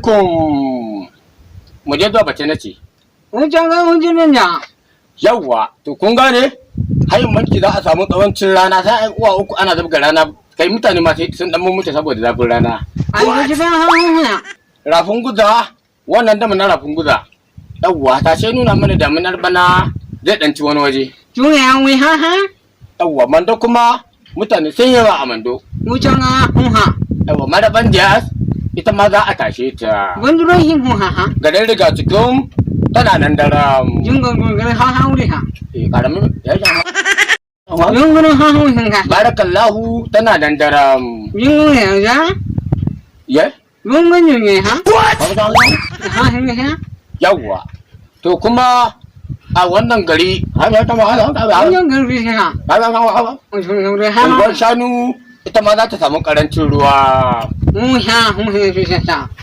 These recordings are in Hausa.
Alaikum. Mu je zuwa bace nace. Yawwa, to kun gane? Hayin Banki za a samu tsawancin rana, sai ai uwa uku ana zabga rana, kai mutane ma sai sun dan mutu saboda zafin rana. Rafin Guza, wannan dama na Rafin Guza. Yawwa, ta sai nuna mana daminar bana zai ɗanci wani waje. Yawwa, Mando kuma mutane sun yawa a Mando. Yawwa, Maraban Jihas ita ma za a tashe ta. Garin Riga Cikin tana nan daram. Eh, karamin ya yi. Barakallahu tana nan daram. Ye? Yawwa. To kuma a wannan gari unguwar Shanu ita ma za ta samu karancin ruwa.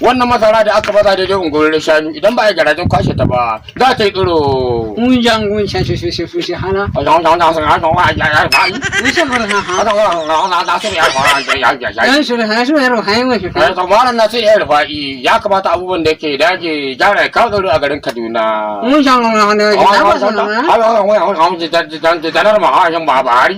Wannan masara da aka baza daidai unguwar Shanu, idan ba a yi garajen kwashe ta ba, za ta yi tsiro. Malam Nasir El Rufa'i ya kamata abubuwan da yake dage gyara ya kawo tsaro a garin Kaduna. Janar Buhari.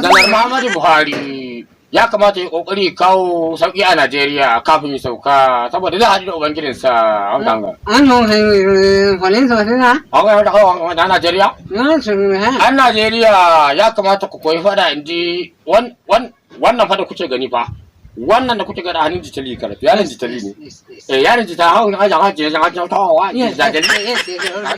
Janar Muhammadu Buhari ya kamata ya kokari kawo sauki a Najeriya kafin ya sauka, saboda zai haɗu da Ubangijinsa. An Najeriya? An Najeriya ya kamata ku koyi fada, in ji wannan fada kuke gani fa. Wannan da kuke gani a hannun Jitali karatu, yaron Jitali ne. Eh, yaron Jitali, hau, hau, hau, hau, hau, hau, hau, hau.